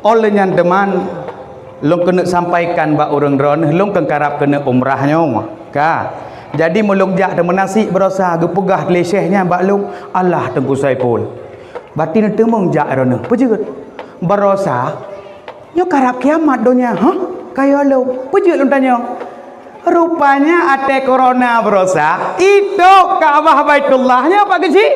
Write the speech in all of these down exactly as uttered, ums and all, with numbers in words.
Óh lheueh nyan teuma, lôn keuneuk sampaikan bak ureuëng droeneueh, lôn keu karab keuneuk umrah nyoe, ka. Jadi meulôn jak teuma nasi baroesa geupeugah lé syekh nyan bak lôn, "Alah Teungku Saiful, bati neuteumeung jak droeneueh, peue jeuet? Baroesa nyoe karab kiamat donya, hah? Kaya lôn, peue jeuet lôn tanyong?" Rupanya até corona baroesa, itôb Ka'bah Baitullah nyoe Pak Geuchik.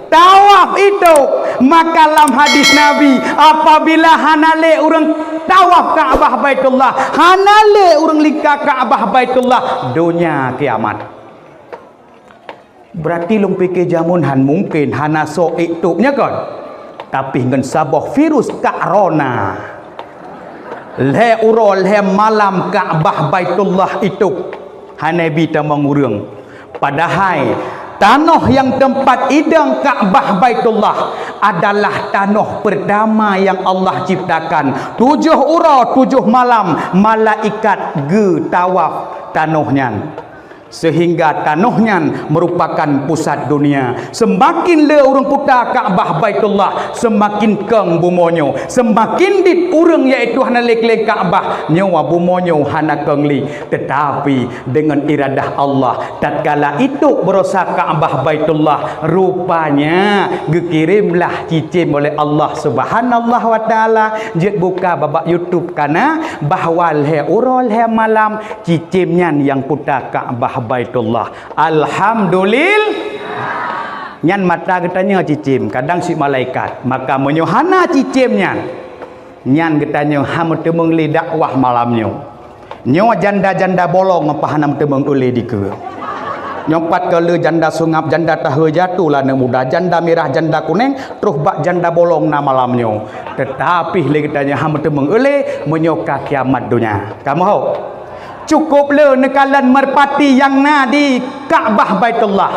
Tawaf itôb. Maka lam hadis Nabi, apabila hana lé ureuëng tawaf Ka'bah Baitullah, hana lé ureuëng lingka Ka'bah Baitullah, donya kiamat. Beurati lôn pike jameun han mungken hana soe ék tôb, nya kon? Tapi ngon saboh virus corona, lhée uroe lhée malam Ka'bah Baitullah itôb, hana bi tamong ureuëng. Padahai tanoh nyang teumpat idong Ka'bah Baitullah adalah tanoh peurtama nyang Allah ciptakan. Tujoh uroe tujoh malam malaikat geutawaf tanoh nyan. Seuhingga tanoh nyan meurupakan pusat dunia. Seumaken le ureuëng kuta Ka'bah Baitullah, seumaken keng bumoe nyoe. Seumaken dit ureuëng, yaitu hana lé keuléng Ka'bah, nyoe bumoe nyoe hana keng lé. Teutapi deungon iradah Allah, tatkala itôb baroesa Ka'bah Baitullah, rupanya geukirémlah cicém oleh Allah Subhanahu wa Taala. Jeuet buka bak YouTube ka na, bahwa lhée uroe lhée malam cicém nyan nyang puta Ka'bah Baitullah. Alhamdulillah. Nyan mata geutanyoe cicém, kadang cit malaikat. Maka meunyoe hana cicém nyan, nyan geutanyoe han meuteumeung lé dakwah malam nyoe. Nyoe janda-janda bolong ngon paih hana meuteumeung ulée dikeue. Nyoe pat keu le janda sungab, janda tahe jatuh laneuk muda, janda mirah, janda kuneng, troh bak janda bolong na malam nyoe. Teutapi lé geutanyoe han meuteumeung ulée meunyoe ka kiamat donya. Kamoe ho. Cukup le neukalon meurpati nyang na di Ka'bah Baitullah.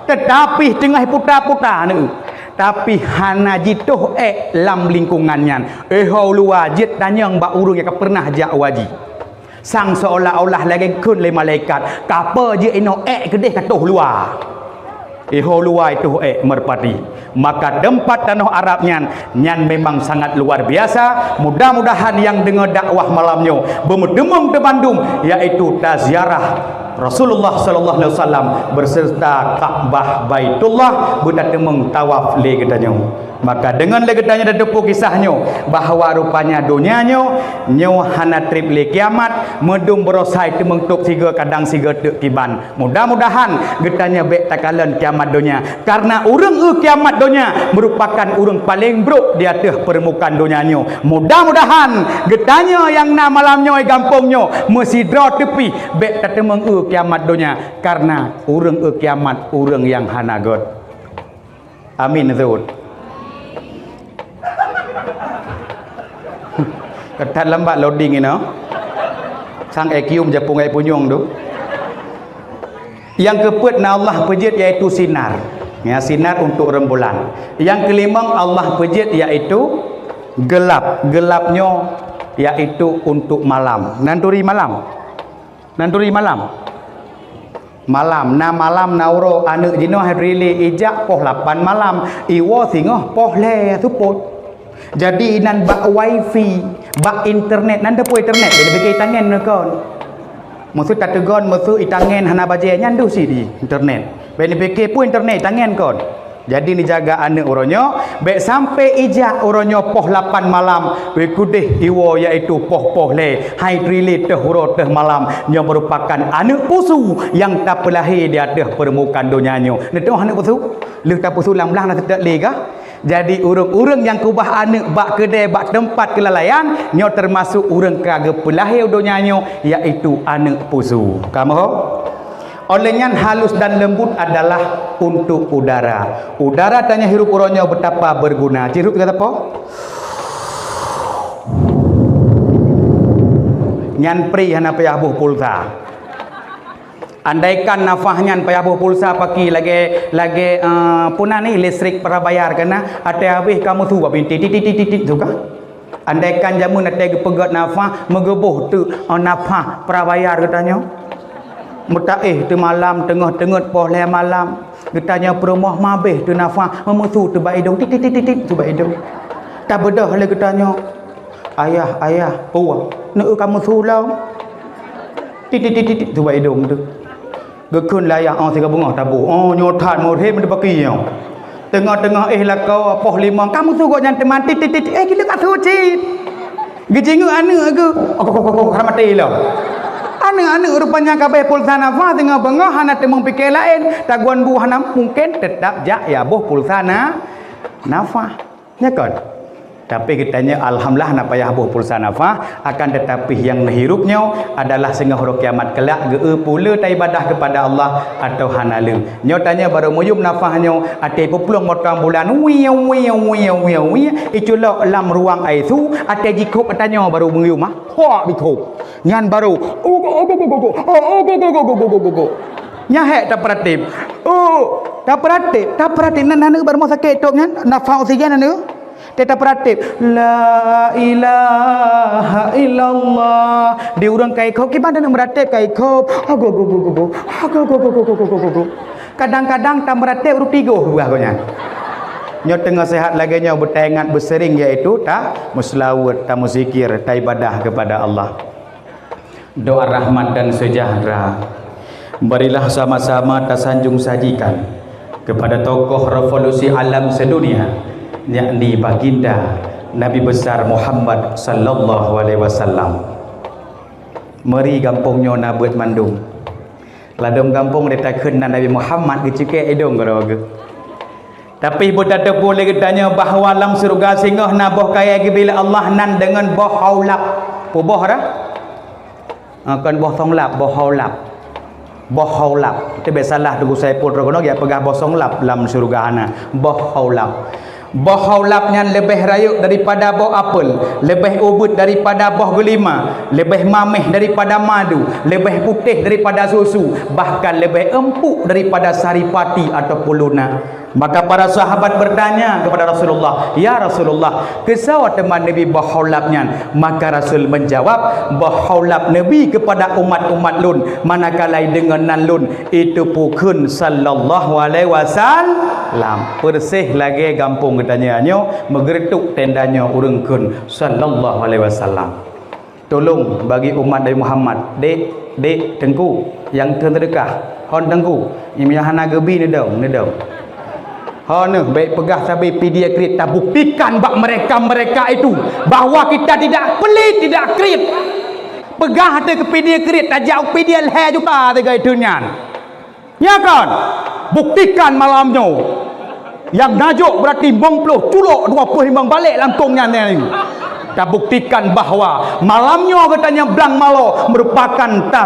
Teutapi teungoh puta-puta neu. Tapi hana jitoh ék lam lingkungan nyan. Iho luwa jeuet tanyong bak ureuëng nyang ka pernah jak haji. Sang seolah-olah lagée kheun lé malaikat, "Kapo jeuet inoe ék keudeh ka toh luwa?" Iho luwa itoh ék meurpati. Maka teumpat tanoh Arab nyan, nyan memang sangat luar biasa. Mudah-mudahan nyang deungoe dakwah malam nyoe beumeuteumeung teubandum, yaitu taziarah Rasulullah sallallahu alaihi wasallam beserta Ka'bah Baitullah, beutateumeung tawaf lé geutanyoe. Maka deungon lé geutanyoe tateupeue kisah nyoe, bahwa rupanya donya nyoe, nyoe hana treb lé kiamat, meudum beurosai teumeung tôb sigoe kadang sigoe teuk kiban. Mudah-mudahan geutanyoe bék takalon kiamat donya, karena ureuëng eu kiamat donya meurupakan ureuëng paleng brok di ateueh peurmukaan donya nyoe. Mudah-mudahan geutanyoe nyang na malam nyoe gampông nyoe meusidroe teupih bék tateumeung eu kiamat donya, karena ureuëng eu kiamat ureuëng nyang hana gét. Amin, Zud. Ketat lambat loading inoe. Sang E Q japung ai punyueng tu. Nyang keupeuet na Allah peujeuet yaitu sinar. Ya, sinar untuk rembulan. Nyang keulimong Allah peujeuet yaitu gelap. Gelap nyoe yaitu untuk malam. Nan turi malam. Nan turi malam. Malam, na malam na uroe aneuk jinoe hai Prilly ijak poh lapan malam, iwoe singoh poh lhée seupôt. Jadi inan bak wifi, bak internet, nan teupeue internet, jadi bagi tangen kon. Maksud tateugon, maksud itangen hana bajée nyan dusi di internet. Bagi pikir pun internet tangen kon. Jadi neujaga aneuk uroe nyoe, bék sampai ijak uroe nyoe poh lapan malam, wéh keudeh iwoe yaitu poh-poh lhée, hai Prilly teuh uroe teuh malam. Nyoe meurupakan aneuk pusu nyang tapeulahé di ateueh peurmukaan donya nyoe. Neuteuh aneuk pusu? Lheueh tapusu lam blang na teutek lé kah? Jadi ureuëng-ureuëng nyang keubah aneuk bak keudée bak teumpat keulalaian, nyoe teumasok ureuëng ka geupeulahé u donya nyoe, yaitu aneuk pusu. Kamoe ho? Oleh nyan halus dan lembut adalah untuk udara. Udara tanyoe hirup uroe nyoe betapa berguna. Ci hirup kata po? Nyan pri hana payah boh pulsa. Andaikan nafah nyan payah boh pulsa paki lagée, lagée, eh, puna ni listrik prabayar kena, até habéh kamu tu, abin titit, titit, titit, tu kah? Andaikan jameun até geupeugét nafah, meugeuboh teuk, oh, nafah prabayar geutanyoe. Meutaéh teumalam teungoh teungeut poh lhée malam, geutanyoe peurumoh mabéh teu nafah, meumeusu teu bak idong, titit, titit, titit, teu bak idong. Tabeudôh lé geutanyoe. "Ayah, ayah, peue? Neu kamoe su lom?" Tit, tit, tit, tit, tit, subak idong tu. Geukheun lé ayah, oh, sigoe beungoh taboh. Oh, nyoe that murit meudebaki nyoe. Teungoh-teungoh éh lakoe poh limong, kamoe su gobnyan teuma tit, tit, tit, tit. Eh, gila ka su cit. Geujingeuk aneuk geuh. Oh, ko, ko, ko, ko, hana maté lom. Aneuk-aneuk rupanya ka abéh pulsa nafah, teungoh beungoh hana teumeung pike laén. Taguan bu hana mungken, teutap jak ya boh pulsa na-, nafah. Nya kon? Tapi geutanyoe alhamdulillah na payah boh pulsa nafah, akan tetapi nyang neuhirup nyoe adalah singoh uroe kiamat kelak geu-eu peue le taibadah kepada Allah atau hana le. Nyoe tanyoe barô meuyum nafah nyoe, até peuplueng motong bulan, wiu, wiu, wiu, wiu, wiu, iculok lam ruang I C U, até jikôb tanyoe barô meuyum, ah. Hok jikôb. Nyan barô, ugo, ugo, ugo, ugo, oh, ugo, ugo, ugo, ugo, ugo, ugo. Nyan hék tapeuratéb. Oh, tapeuratéb, tapeuratéb. Nan, nan, nan, barô sakét tôb nyan, nafah oksigen nan. Teutab peuratéb, "La ilaha illallah." Di ureuëng ka ikhob, kiban taneuk meuratéb ka ikhob. Ago, go, go, go, go. Ago, go, go, go. Kadang-kadang tameuratéb roti goh buah gobnyan. Nyoe teungoh sehat lagée nyoe beutaingat beuseuring, yaitu tameuseulaweuet, tameusikir, taibadah kepada Allah. Doa rahmat dan sejahtera, marilah sama-sama tasanjung sajikan kepada tokoh revolusi alam sedunia, yakni Baginda Nabi Besar Muhammad sallallahu alaihi wasallam. Meuri gampông nyoe na beuet mandum. Ladôm gampông lé takheun nan Nabi Muhammad geucukée idong keudroe geuh. Tapi beutateupeue lé geutanyoe bahwa lam syeuruga singoh na boh kayée geubri lé Allah nan deungon boh haulab. Peue boh dah? Ah, kon boh songlab, boh haulab. Boh haulab. Itu biasalah Teungku Saipul Trogono ya peugah boh songlab lam syeuruga hana. Boh haulab. Boh haulab nyan leubeh rayeuk daripada boh apel, leubeh ubit daripada boh geulima, leubeh maméh daripada madu, leubeh putéh daripada susu, bahkan leubeh empuk daripada saripati ataupun lunak. Maka para sahabat bertanya kepada Rasulullah, "Ya Rasulullah, keu soe teuma Nabi boh haulab nyan?" Maka Rasul menjawab, "Boh haulab Nabi kepada umat-umat lôn, manakala deungon nan lôn, itu peue kheun sallallahu alaihi wasallam." Persis lagée gampông geutanyoe nyoe, meugeureutuk tenda nyoe ureuëng kheun sallallahu alaihi wasallam. Tolong bagi umat Nabi Muhammad, dek, dek, teungku, nyang kheun seudeukah, hon teungku, nyang hana geubi neudong, neudong. Hon neuh, bék peugah sabe pidie kriet, tabuktikan bak mereka-mereka itu bahwa kita tidak pelit, tidak kriet. Peugah teuh keu pidie kriet, tajak u pidie lhée juta teuga itu nyan. Nya kan? Buktikan malam nyoe. Nyang najok berarti limong ploh, culok dua ploh limong balek langkong nyan, nyan. Tabuktikan bahwa malam nyoe geutanyoe Blang Malo merupakan ta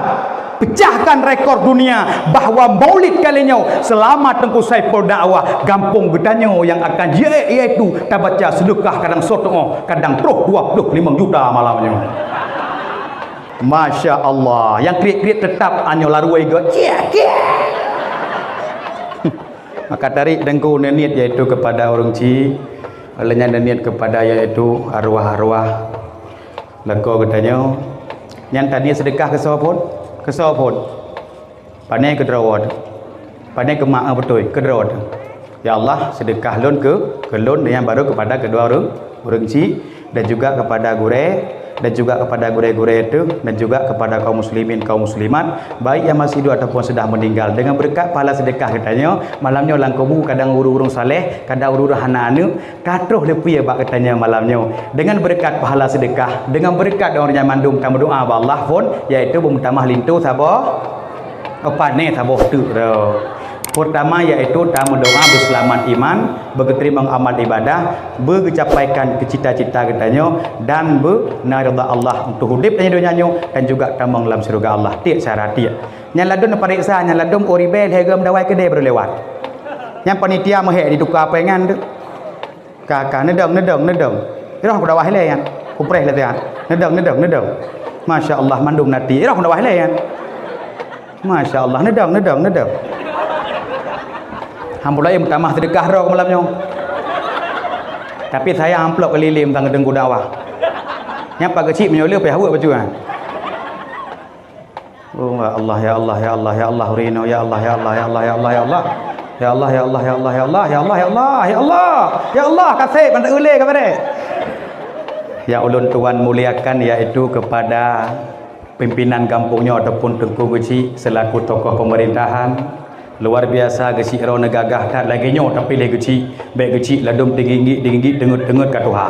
pecahkan rekor dunia bahwa Maulid kali nyoe selama Teungku Saiful dakwah gampông geutanyoe nyang akan jiék, yaitu tabaca seudeukah kadang soe teungoh, kadang troh dua ploh limong juta malam nyoe. Masya Allah, nyang kriet-kriet teutap anyoe laruai geuh. Ciek, ciek. Maka tarik teungku neuniet yaitu kepada ureuëng ci, lheueh nyan neuniet kepada yaitu arwah-arwah lakoe geutanyoe. Nyan taniet seudeukah keu soe phon? Keu soe phon? Pane keudroe teuh. Pane keumak beutôi keudroe teuh. Ya Allah, seudeukah lôn keu, keu lôn nyang barô kepada keudua ureuëng, ureuëng ci, dan juga kepada gurée, dan juga kepada gurée-gurée teuh, dan juga kepada kaum muslimin, kaum muslimat, baik yang masih hidup ataupun sudah meninggal. Dengan berkat pahala seudeukah geutanyoe, malam nyoe lam kubu kadang ureuëng-ureuëng saleh, kadang ureuëng-ureuëng hana aneuëk, ka troh leupie bak geutanyoe malam nyoe. Dengan berkat pahala seudeukah, dengan berkat doa ureuëng nyan mandum tameudoa bak Allah phon, yaitu beumeutamah linto saboh, oh, pane saboh teuk tu. Pertama yaitu tameudoa beuseulamat iman, beugeuteurima amal ibadah, beugeucapaikan keu cita-cita geutanyoe dan beuna ridha Allah untuk udeb tanyoe donya nyoe dan juga tamong lam syeuruga Allah. Tiek syarat tiek. Nyang ladôm pareksa, nyang ladôm uribée lhée gom dawai keudeh baru lewat. Nyang panitia meuhek dituka apa nyan tu. Ka, ka, neudong, neudong, neudong. Roh keu dawai lé nyan. Kupreh lé nyan. Neudong, neudong, neudong. Masya Allah, mandum nati. Roh keu dawai lé nyan. Masya Allah, neudong, neudong, neudong. Alhamdulillah, meutamah seudeukah roh malam nyoe. Tapi sayang amplop keliling tang deungku dakwah. Nyang pakai cik meunyoe le payah weuek baju kan. Oh, ya Allah, ya Allah, ya Allah, ya Allah, ureuëng inong, ya Allah, ya Allah, ya Allah, ya Allah, ya Allah. Ya Allah, ya Allah, ya Allah, ya Allah, ya Allah, ya Allah, ya Allah, ya Allah, kaseb, bantai ulée ka bareh. Nyang ulôn tuan muliakan yaitu kepada pimpinan gampông nyoe ataupun Teungku Geuchik selaku tokoh pemerintahan. Luar biasa Geuchik droeneuh gagah that lagée nyoe tapi lé Geuchik. Bék Geuchik ladom tinggi-tinggi, tinggi teungeut-teungeut ka tuha.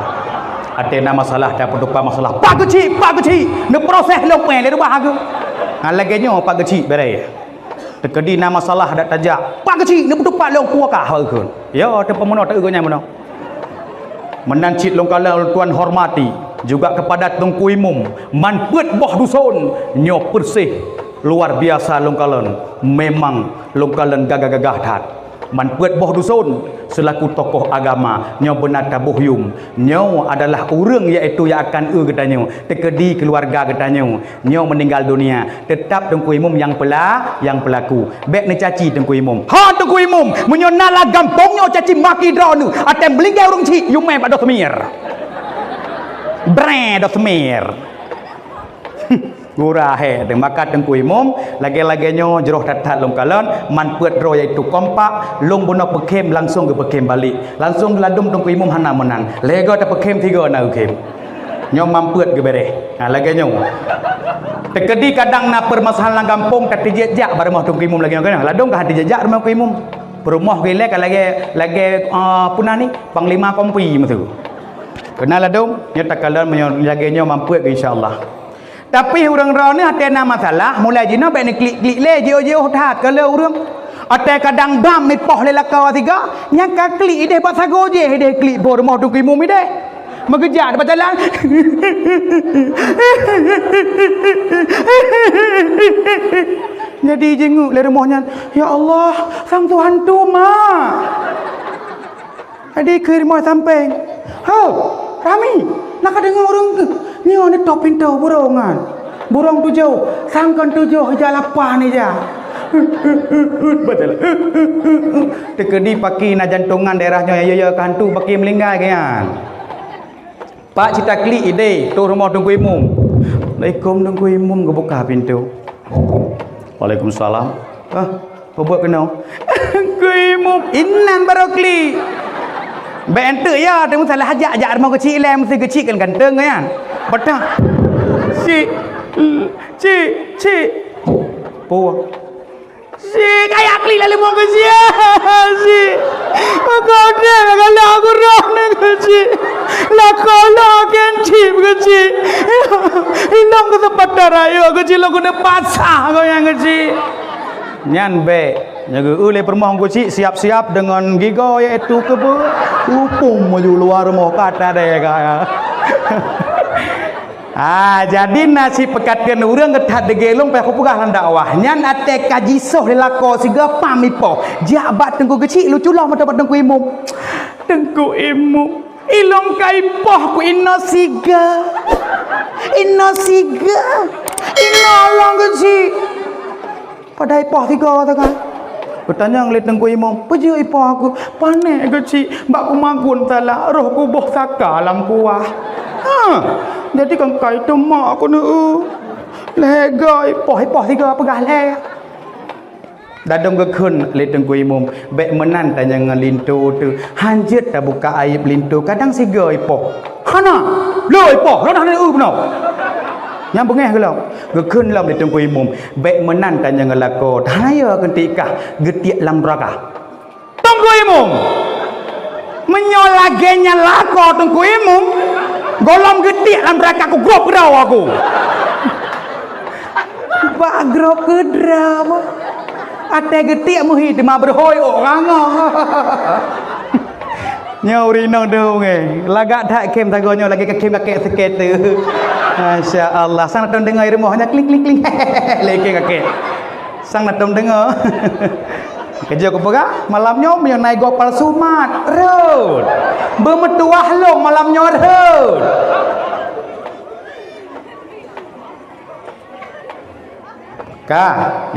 Até na masalah, tapeutupat masalah. Pak Geuchik, Pak Geuchik, neuproses lom péng lé rubah aku. Ha lagée nyoe Pak Geuchik bereh. Teukeudi na masalah dak tajak. Pak Geuchik, neupeutupat lé Teungku Akah, ha geukheun. Ya, teupeu meunoe, teueu geuh nyan meunoe. Meunan cit lôn kalon ulôn tuan hormati juga kepada Teungku Imum, man peuet boh duson nyoe peureséh luar biasa lôn kalon. Memang lôn kalon gagah-gagah that. Man peuet boh duson selaku tokoh agama nyoe beuna taboh yum. Nyoe adalah ureuëng yaitu yang akan eu geutanyoe, teukeudi keuluwarga geutanyoe. Nyoe meuninggal dunia, teutap Teungku Imum nyang peula-, nyang peulaku. Bék neucaci Teungku Imum. Ha Teungku Imum, meunyoe na lam gampông nyoe caci maki droeneuh, até meulinggée ureuëng chik, yum mé bak doh seumir. Breh doh seumir. Gura hé, maka Teungku Imum, lagée-lagée nyoe jroh that-that lôn kalon, man peuet droe yaitu kompak, lôn bunoe peukhém langsong geupeukhém balek. Langsong ladom Teungku Imum hana meunan. Lhée goe tapeukhem tiga na geukhem. Nyoe man peuet geubereh. Ha, lagée nyoe. Teukeudi kadang na permasalahan lam gampông, ka tijak-jak bak rumoh Teungku Imum lagée nyoe kan. Ladom ka tijak-jak rumoh Teungku Imum. Peurumoh geuilée ka lagée, lagée, ah, puna ni, panglima kompi meusu. Keunan ladom, nyoe takalon meunyoe lagée nyoe man peuet insya Allah. Tapi ureuëng droeneuh até na masalah, mulai jinoe bék neuklik-klik lé, jiôh-jiôh that ka lheueh ureuëng. Até kadang bam mipoh lé lakoe siga, nyang ka klik ideh bak sagoe jih, ideh klik boh rumoh Teungku Imum ideh. Meugeujak bak jalan. Jadi jingeuk lé rumoh nyan, "Ya Allah, sang tu hantu, mak!" Adi keu rumoh sampéng. "Ho, Rami, na ka deungoe ureuëng keuh? Nyoe neutôp pintoe burông nyan. Burông tujoh, sangkon tujoh ija lapan ija." Teukeudi paki na jantongan daerah nyoe, ya, ya, ya, keu hantu paki meulinggai keu nyan. Pak cit taklik ideh, troh rumoh Teungku Imum. Assalamualaikum Teungku Imum, geubuka pintoe. Waalaikumsalam. Ah, peue buet keunoe? Teungku Imum, inan barô klik. Bék enteuk ya, teuma salah jak, jak rumoh Geuchik ilée, meusti Geuchik kan ganteng nyan. Beutôi. Cik, cik, cik. Peue? Cik, kaya klik lalu mau Geuchik. Cik. Maka udah galak aku roh ni Geuchik. Lah kalau kan cik Geuchik. Hilang kesempatan raya Geuchik lo kena pasah kau yang Geuchik. Nyan bék. Nyoe geu-eu lé peurumoh Geuchik siap-siap deungon gigoe yaitu keubeue. Upung meunyoe luwa rumoh ka tadée ka. Ah, jadi na sipeukat keu ureuëng geuthat deungon lôn payah kupeugah lam dakwah. Nyan até ka jisoh lé lakoe sigoe pam ipoh. Jak bak Teungku Geuchik lucu lom meutobat Teungku Imum. Teungku Imum, ilôn ka ipoh ku inoe sigoe. Inoe sigoe. Inoe lôn Geuchik. Padahai ipoh tiga teuma. Geutanyong lé Teungku Imum, "Peue jeuet ipoh aku?" "Panéh Geuchik, bak kumagun salah, roh kuboh saka lam kuah." "Ha, jadi kangkai teuma aku neu." Lhée goe ipoh, ipoh tiga peugah lhée. Dadong geukheun lé Teungku Imum, "Bék meunan tanyong ngon linto teuh, hanjeuet tabuka aéb linto, kadang sigoe ipoh." "Hana, lôn ipoh, lôn hana eu bunoe." Nyang beungéh gohlom, geukheun lom lé Teungku Imum, "Bék meunan tanyong ngon lakoe, hana yo keunti kah geutiek lam nuraka." Teungku Imum, meunyoe lagée nyan lakoe Teungku Imum, gohlom geutiek lam nuraka kugrob keudroe aku. Bak grob keudroe. Até geutiek meuhi teuma beuhôi ôk ranga. Nyoe ureuëng inong deuh, eh. Lagak that khém sagoe nyoe lagée ka khém kakek seukét teuh. Masya Allah. Sang na tom deungoe rumoh nyan kling, kling, kling. Lé khém kakek. Sang na tom deungoe. Keujeuet kupeugah, malam nyoe meunyoe na igoe palsu mat, rhot. Beumeutuwah lôn malam nyoe rhot. Ka,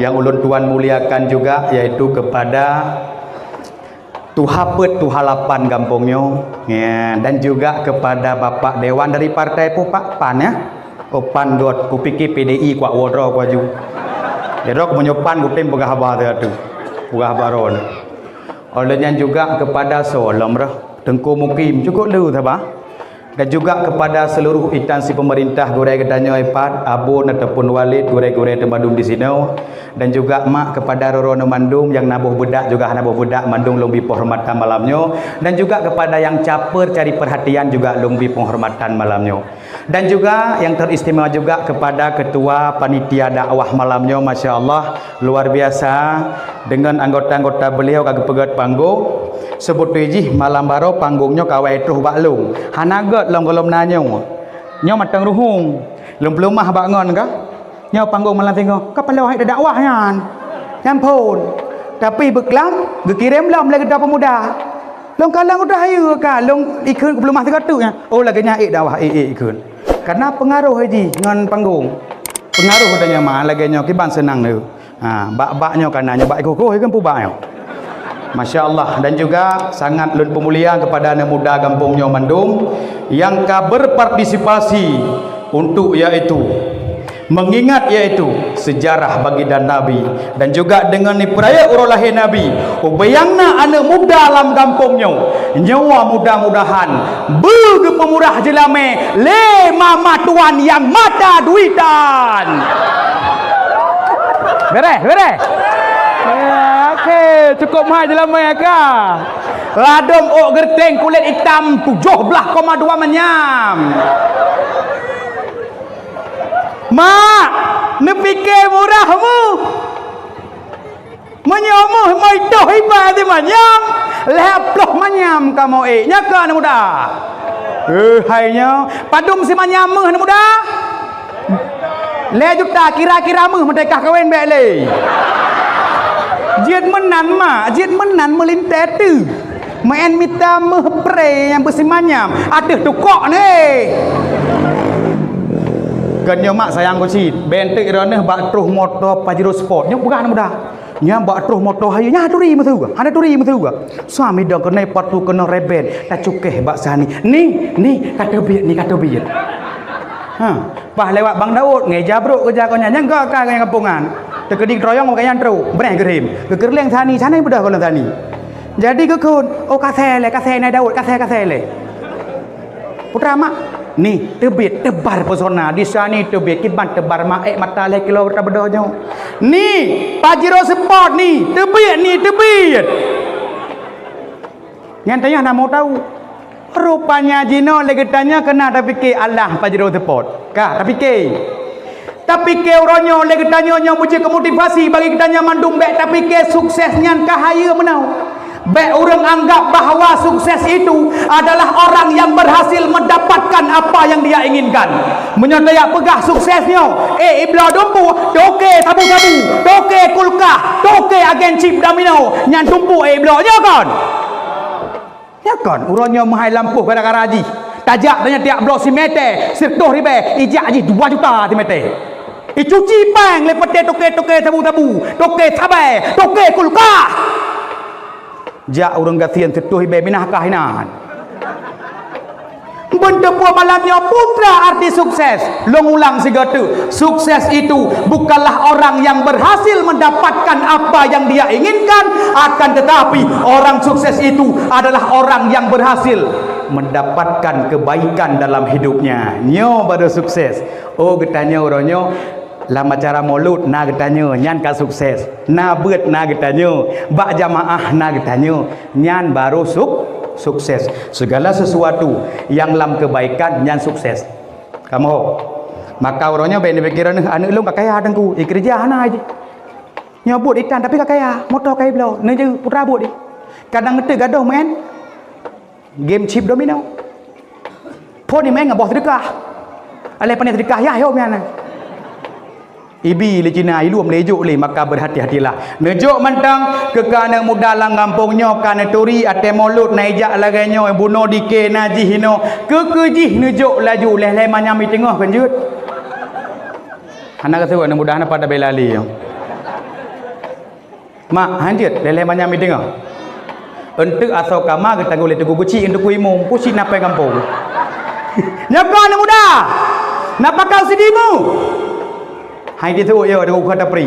nyang ulôn tuan muliakan juga, yaitu kepada tuha peuet, tuha lapan gampông nyoe, ya, dan juga kepada Bapak Dewan dari partai Pupak PAN, ya. Oh, PAN dot, kupike P D I kuak woe droe kuaju. Ya, droe meunyoe PAN kutem peugah haba teuh atu. Peugah haba droe. Oleh nyan juga kepada soe lom roh, Teungku Mukim, cukup lé saban. Dan juga kepada seluruh instansi pemerintah gurée geutanyoe pat, abon ataupun walid gurée-gurée teumadum di sinoe, dan juga mak kepada roro mandum nyang na boh beudak juga hana boh beudak mandum lôn bi penghormatan malam nyoe, dan juga kepada nyang caper cari perhatian juga lôn bi penghormatan malam nyoe. Dan juga yang teristimewa juga kepada ketua panitia dakwah malam nyoe, masya Allah, luar biasa, dengan anggota-anggota beliau ka geupeugét panggong. Seubutui jih malam baroe panggong nyoe ka awai troh bak lôn. Hana gét lom gohlom na nyoe. Nyoe mantong ruhueng. Lôn peuleumah bak ngon ka. Nyoe panggong malam singoh. Ka paloh hai dakwah nyan. Nyan phon. Tapi beuklam, geukirém lom lé geuda pemuda. Lôn kalon udah hayeue ka, lôn ikheun peuleumah sigoe teuk nyan. Oh, lagée nyan ék dakwah, ék, ék ikheun. Karena pengaruh jih ngon panggong. Pengaruh tanyoe ma lagée nyoe kiban seunang nyoe. Ha, bak-bak nyoe kana nyoe bak ikhoh-khoh ikheun peubak nyoe. Masya Allah, dan juga sangat lôn peumulia kepada aneuk muda gampông nyoe mandum nyang ka berpartisipasi untuk yaitu mengingat yaitu sejarah baginda Nabi dan juga dengan dipeurayeuk uroe lahé Nabi. Ubé nyang na aneuk muda lam gampông nyoe, nyoe mudah-mudahan beu geupeumurah jeulamé lé mama tuan nyang mata duitan. Bereh, bereh. Ya, oke, cukup meuhai jeulamé ka. Ladôm ôk geureuteng kulét itam tujoh blaih koma dua manyam. Mak, neupike murah mu. Meunyoe meuh moitoh iba simanyam, lhée ploh manyam kamoe ék. Nyoe keuh aneuk muda. Eh, hai nyoe, padum simanyam meuh aneuk muda? Lhée juta kira-kira meuh meuteukah kawen bék lé. Jeuet meunan mak, jeuet meunan meulintée teuh. Meu'en mita meuh pré nyang beusimanyam, ateueh tukok neh. Kan nyoe mak sayang ku cit, bék teuk droeneuh bak troh moto Pajero Sport. Nyoe peugah aneuk muda. Nyan bak troh moto hayeue, nyan turi meusigoe, hana turi meusigoe. Suami dong keunoe patu keunoe reben, tacukeh bak sani. Ni, ni, ka teubiet, ni ka teubiet. Ha, paih lewat Bang Daud, ngeja brok keuja keu nyan, nyan gok ka nyang kampongan. Teukeudi troyong pakai nyang trok, breh geurim. Geukeureuléng sani, sani beudoh gohlom sani. Jadi geukheun, oh kasée lé, kasée nai Daud, kasée, kasée lé. Putra mak, ni teubiet teubar pesona, di sani teubiet kiban teubar mak, ék mata lhée kilo tabeudoh nyoe. Ni, Pajero Sport ni, teubiet ni, teubiet. Nyan tanyah na mau tahu. Rupanya jinoe lé geutanyoe keunan tapike alah Pajero Sport. Ka, tapike. Tapike uroe nyoe lé geutanyoe nyang beujeuet keu motivasi bagi geutanyoe mandum bék tapike sukses nyan ka hayeue meunoe. Bék ureuëng anggap bahwa sukses itu adalah orang yang berhasil mendapatkan apa yang dia inginkan. Meunyoe tajak peugah sukses nyoe, ék ibloe dumpeue, toke sabu-sabu, toke kulkah, toke agen chip domino, nyan dumpeue ék ibloe nyoe kon. Nyoe kon, uroe nyoe meuhai lampôh gara-gara jih. Tajak tanyoe tiak bloe simeté, siratoh ribée, ijak jih dua juta simeté. Icuci péng lé peuté toke-toke sabu-sabu, toke sabai, toke kulkah. Jak ureuëng gasien siratoh ribée minah kah inan. Beuteupeue malam nyoe putra arti sukses. Lôn ulang sigoe teuk, sukses itu bukanlah orang yang berhasil mendapatkan apa yang dia inginkan, akan tetapi orang sukses itu adalah orang yang berhasil mendapatkan kebaikan dalam hidupnya. Nyoe baru sukses. Oh, geutanyoe uroe nyoe lam acara Maulud na geutanyoe, nyan ka sukses. Na beuet na geutanyoe, bak jamaah na geutanyoe, nyan baru suk-, sukses. Segala sesuatu yang lam kebaikan, nyan sukses. Kamoe. Maka uroe nyoe bék neupiké droeneuh, aneuëk lôn ka kaya teungku, ikeureuja hana jih. Nyoe buet itan tapi ka kaya, moto ka ibloe, neujeuet putra buet jih. Kadang euntreuk gadôh meu'en game chip domino. Phon imeu'en ngon boh seudeukah. Aléh pané seudeukah yah yom nyan. Ibi lé Cina, ilom lé ijok lé, maka berhati-hatilah. Neujok mantong keu ka aneuëk muda lam gampông nyoe ka neuturi até Maulud na ijak lagée nyoe, bunoe dike na jih inoe. Keu-keu jih neujok laju lhée-lhée manyam i teungoh kan jeuet. Hana ka seuôt aneuëk muda hana pada bela lé nyoe. Mak, hanjeuet, lhée-lhée manyam i teungoh. Eunteuk asoe kama geutanggong lé Teungku Geuchik ngon Teungku Imum, pusit na péng gampông. Nyoe kon aneuëk muda, na pakau sidimu. Hai jiseuôt yo, Teungku Khatapri.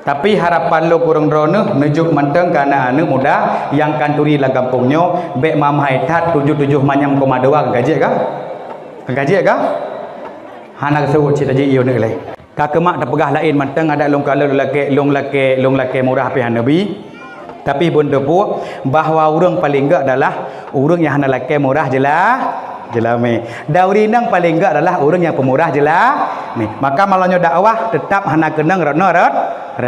Tapi harapan lôn keu ureuëng droeneueh neujok mantong keu aneuëk-aneuëk muda nyang ka turi lam gampông nyoe, bék mamhai that tujoh tujoh manyam koma dua ka jeuet kah? Ka jeuet kah? Hana geuseuôt cit tajak ié aneuëk lé. Ka keumak tapeugah laén mantong adat lôn kalon lôn lakée, lôn lakée, lôn lakée murah pih hana bi. Tapi beunteupeue bahwa ureuëng paleng gét adalah ureuëng nyang hana lakée murah jeula-, jeulamak. Dan ureuëng inong paleng gét adalah ureuëng nyang peumurah jeulamak. Maka malam nyoe dakwah teutap hana keunong rot-, rot-,